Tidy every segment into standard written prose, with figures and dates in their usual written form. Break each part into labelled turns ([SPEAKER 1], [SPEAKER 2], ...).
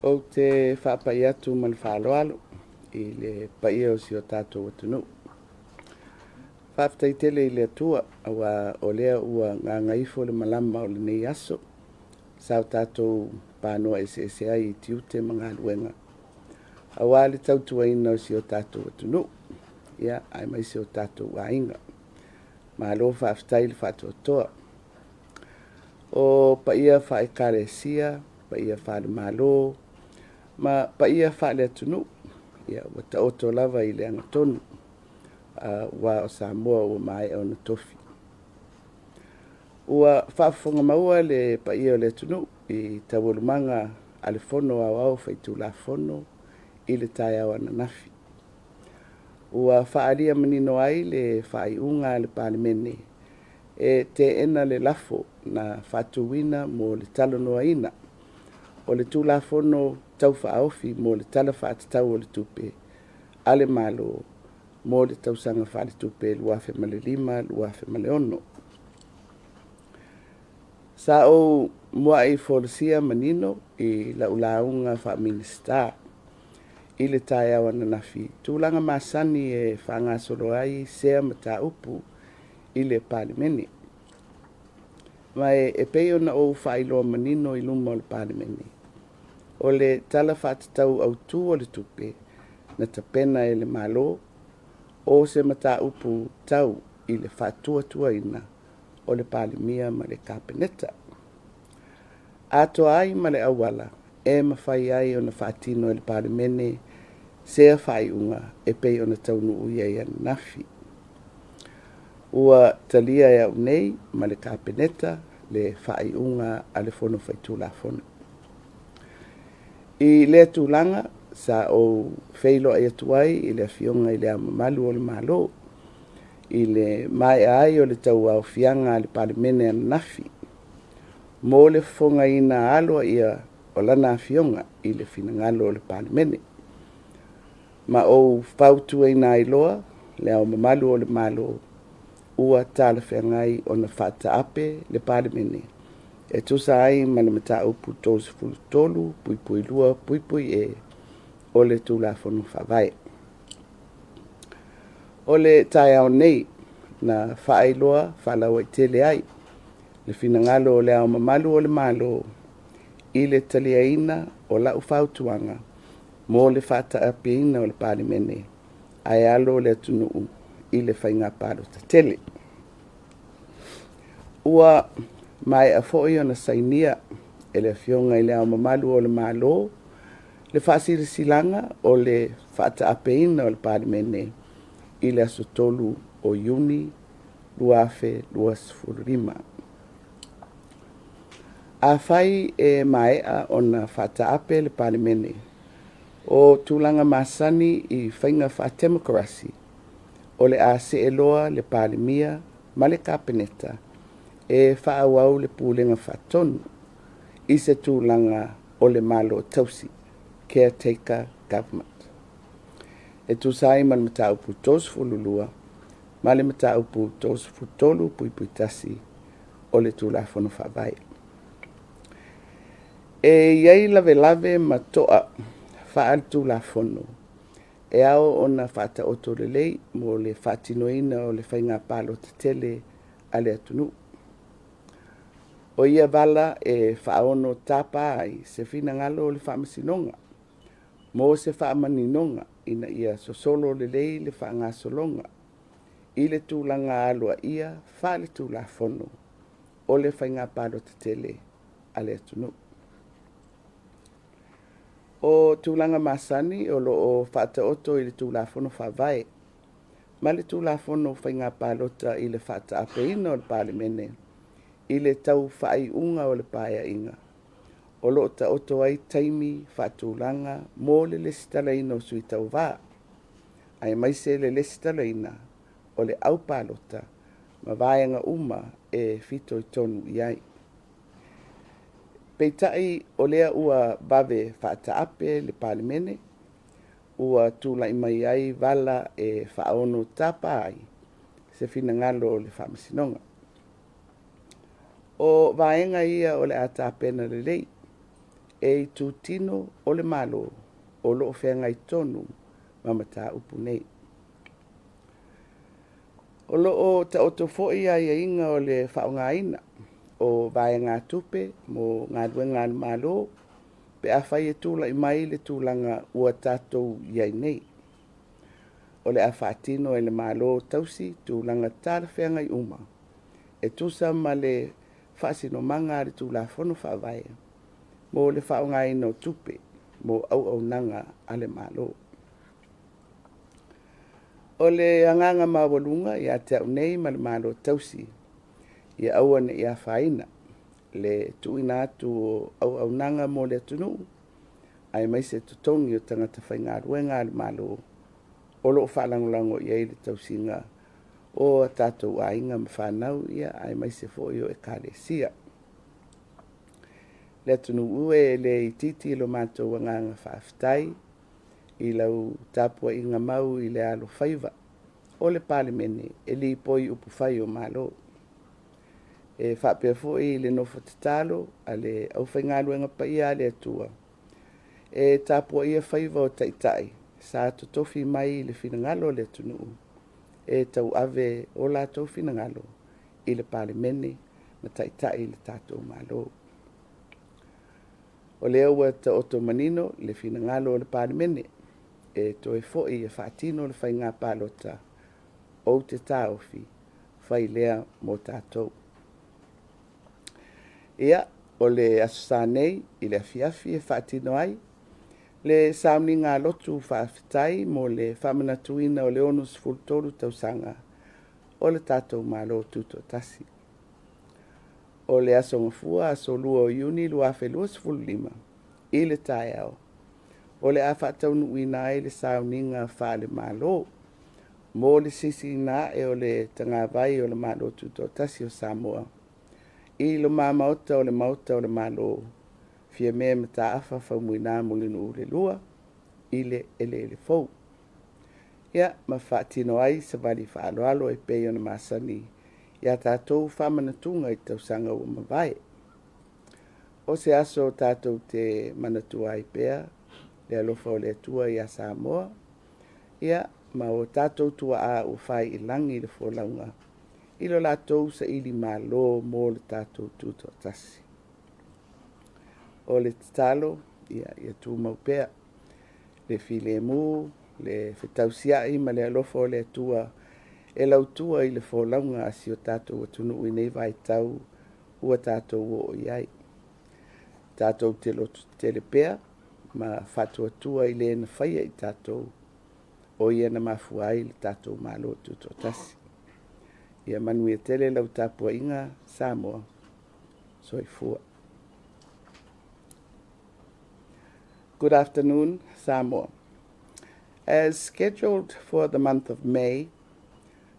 [SPEAKER 1] Ou te faapai atu ma le faaaloalo i le paia o si o tatou atunuu. Faafetai tele i le Atua aua o lea ua gagaifo le malama o lenei aso sa o tatou panoa eseese ai i tiute ma galuega aua le tautuaina o si o tatou atunuu, aemaise o tatou aiga. Malo faafetai le faatoatoa. O paia faale-Ekalesia, paia faale-Malo ma paia faale-atunuu, ua taoto lava i le agatonu aua o Samoa ua maea ona tofi. Ua faafofoga maua le paia o le atunuu i taualumaga a le Fono Aoao Faitulafono i le taeao ananafi. Ua faaalia manino ai le faaiuga a le Palemene e teena le lafo na faatuina mo le talanoaina o le Tulafono Tau Faaofi mo le Tala Faatatau o le Tupe a le Malo mo le tausaga faaletupe 2005/2006. Sa ou muai folasia manino i lau lauga faa-Minisita i le taeao ananafi tulaga masani e faagasolo ai sea mataupu i le Palemene. Ma e pei ona ou faailoa manino i luma o le Palemene, o le Tala Faatatau Autu o le Tupe na tapena e le Malo, o se mataupu tau i le faatuatuaina o le Palemia ma le Kapeneta, atoa ai ma le auala e mafai ai ona faatino e le Palemene sea faaiuga e pei ona taunuu i ai ananafi. Ua talia e au nei ma le Kapeneta le faaiuga a le Fono Faitulafono. I lea tulaga, sa ou feiloai atu ai i le Afioga i Le Ao Mamalu o le Malo i le maea ai o le tauaofiaga a le Palemene ananafi mo le fofogaina aloaia o Lana Afioga i le finagalo o le Palemene, ma ou fautuaina ai loa Le Ao Mamalu o le Malo ua talafeagai ona faataape le Palemene e tusa ai ma le Mataupu 33(2)(e) o le Tulafono Faavae. O le taeao nei na faailoa faalauaitele ai le finagalo o Le Ao Mamalu o le Malo i le taliaina o lau fautuaga mo le faataapeina o le Palemene ae alo le atunuu i le faiga palota tele. Ua maea foi ona sainia e le Afioga i Le Ao Mamalu o le Malo le Faasilasilaga o le Faataapeina o le Palemene i le aso 3 o Iuni 2025. Afai e maea ona faataape le Palemene, o tulaga masani i faiga faatemokarasi, o le a see loa le Palemia ma le Kapeneta e faaauau le Pulega Faatonu i se tulaga o le Malo Tausi, caretaker government, e tusa ai ma le Mataupu 32 ma le Mataupu 33(1) o le Tulafono Faavae. E i ai lavelave ma toa faale-Tulafono e ao ona faataoto lelei mo le faatinoina o le faiga palota tele a le atunuu. O ia vala e faaono tapa ai se finagalo o le Faamasinoga mo se faamaninoga ina ia sosolo lelei le faagasologa i le tulaga aloaia faale-Tulafono o le faiga palota tele a le atunuu. O tulaga masani o lo o faataoto i le Tulafono Faavae ma le Tulafono o Faiga Palota i le faataapeina o le Palemene i le tau faaiuga o le Paeaiga, o lo o taoto ai taimi faatulaga mo le resitalaina o sui tauva, aemaise le resitalaina o le aupalota ma vaega uma e fitoitonu i ai. Peitai o lea ua vave faataape le Palemene, ua tulai mai ai vala e faaono tapa ai se finagalo o le Faamasinoga. O vaega ia o le a tapena lelei. e itutino o le Malo o lo o feagai tonu ma mataupu nei. O lo o taoto foi aiaiga o le faaaogaina o vaegatupe mo galuega a le Malo pe afai e tulai mai le tulaga ua tatou i ai nei. O le a faatino e le Malo tausi tulaga talafeagai uma e tusa ma le faasinomaga a le Tulafono Faavae mo le faaaogaina o tupe mo auaunaga a le Malo. O le agaga maualuga ia te au nei ma le Malo Tausi, ia aua ne i afaina le tuuina atu o auaunaga mo le atunuu aemaise totogi o tagata faigaluega a le Malo o lo o faalagolago i ai le tausiga o a tatou aiga ma fanau, aemaise foi o Ekalesia. Le atunuu e, e le itiiti lo matou agaga faafetai i lau tapuaiga mau i le alofaiva o le Palemene e lipoi upufai o Malo. E faapea foi le nofo tatalo a le aufaigaluega paia a le Atua e tapuaia faiva o Taitai sa totofi mai i le finagalo o le atunuu e tauave o latou finagalo i le Palemene ma taitai le tatou Malo. O lea ua taoto manino le finagalo o le Palemene e toe foi e faatino le faiga palota, ou te taofi, fai lea mo tatou. Ia, o le Aso Sa nei i le afiafi e faatino ai le sauniga lotu faafetai mo le faamanatuina o le 63 tausaga o le tatou Malo Tutoatasi. O le Aso Gafua, aso 2 o Iuni 2025 i le taeao, o le a faataunuuina ai le sauniga faale-Malo mo le sisiina ae o le tagavai o le Malo Tutoatasi o Samoa i luma maota o le Maota o le Malo, Fiame Mataafa Faumuina Mulinuu II i le eleele fou. Ia, ma faatino ai se vali faaaloalo e pei ona masani ia tatou faamanatuga i tausaga ua mavae. O se aso tatou te manatua ai pea le alofa o le Atua ia Samoa, ia ma o tatou tuaa ua fai i lagi le folauga i lo latou sailimalo mo le tatou tutoatasi. O le tatalo, ia tumau pea le filemu, le fetausiai ma le alofa o le Atua e lautua i le folauga a si o tatou atunuu i nei vaitau ua tatou oo i ai. Tatou te lototetele pea ma faatuatua i le na faia i tatou, o Ia na mafua ai le tatou Malo Tutoatasi. Ia manuia tele lau tapuaiga Samoa. Soifua. Good afternoon, Samoa. As scheduled for the month of May,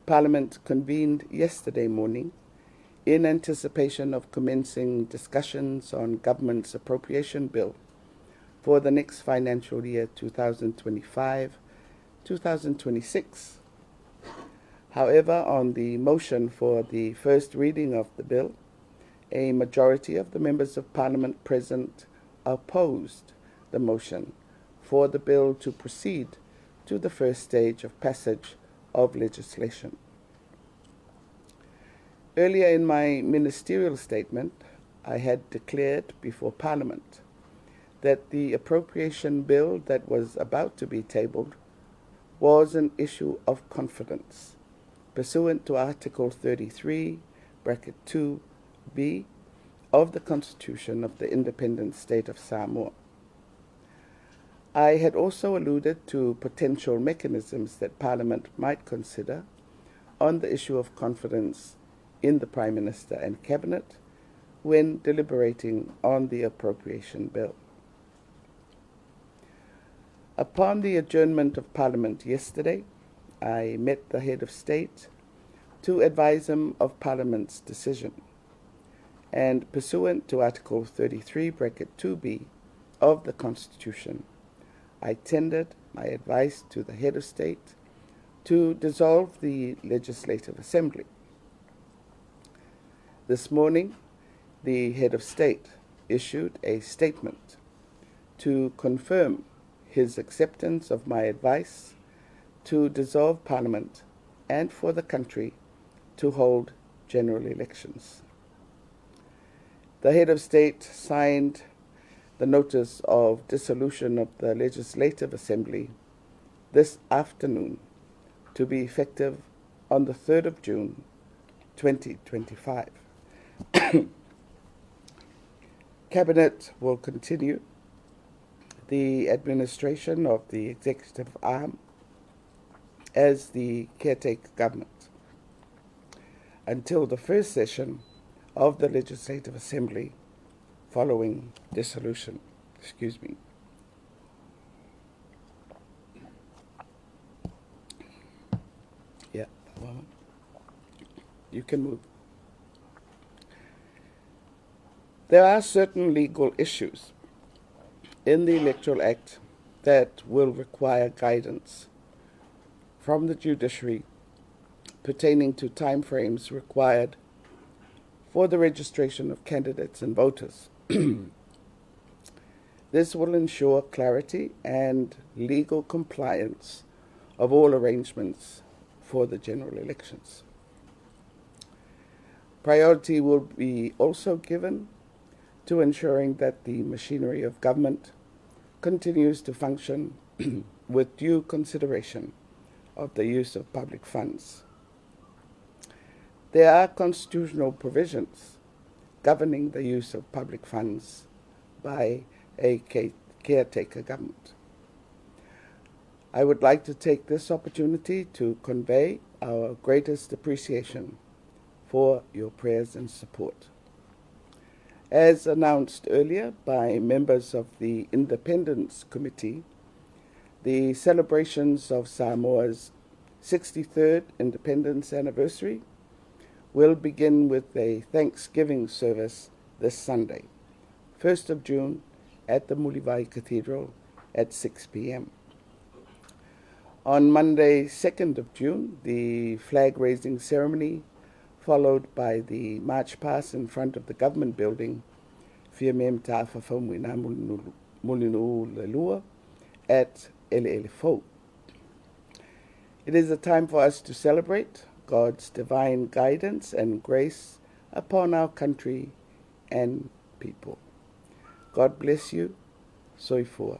[SPEAKER 1] Parliament convened yesterday morning in anticipation of commencing discussions on government's appropriation bill for the next financial year 2025 2026. However, on the motion for the first reading of the bill, a majority of the members of parliament present opposed the motion for the bill to proceed to the first stage of passage of legislation. Earlier in my ministerial statement, I had declared before Parliament that the appropriation bill that was about to be tabled was an issue of confidence, pursuant to Article 33, bracket 2b of the Constitution of the Independent State of Samoa. I had also alluded to potential mechanisms that Parliament might consider on the issue of confidence in the Prime Minister and Cabinet when deliberating on the Appropriation Bill. Upon the adjournment of Parliament yesterday, I met the head of state to advise him of Parliament's decision. And pursuant to Article 33, bracket 2b of the Constitution, I tendered my advice to the head of state to dissolve the Legislative Assembly. This morning, the head of state issued a statement to confirm his acceptance of my advice to dissolve Parliament and for the country to hold general elections. The head of state signed the notice of dissolution of the Legislative Assembly this afternoon to be effective on the 3rd of June 2025. Cabinet will continue the administration of the executive arm as the caretaker government until the first session of the Legislative Assembly following dissolution. Excuse me. Yeah, well, you can move. There are certain legal issues in the Electoral Act that will require guidance from the judiciary pertaining to timeframes required for the registration of candidates and voters. this will ensure clarity and legal compliance of all arrangements for the general elections. Priority will be also given to ensuring that the machinery of government continues to function with due consideration of the use of public funds. There are constitutional provisions governing the use of public funds by a caretaker government. I would like to take this opportunity to convey our greatest appreciation for your prayers and support. As announced earlier by members of the Independence Committee, the celebrations of Samoa's 63rd Independence Anniversary will begin with a Thanksgiving service this Sunday, 1st of June, at the Mulivai Cathedral at 6 p.m. On Monday, 2nd of June, the flag raising ceremony, followed by the march past in front of the government building, Fiamem Lelua, at Ele'ele It is a time for us to celebrate God's divine guidance and grace upon our country and people. God bless you. Soifua.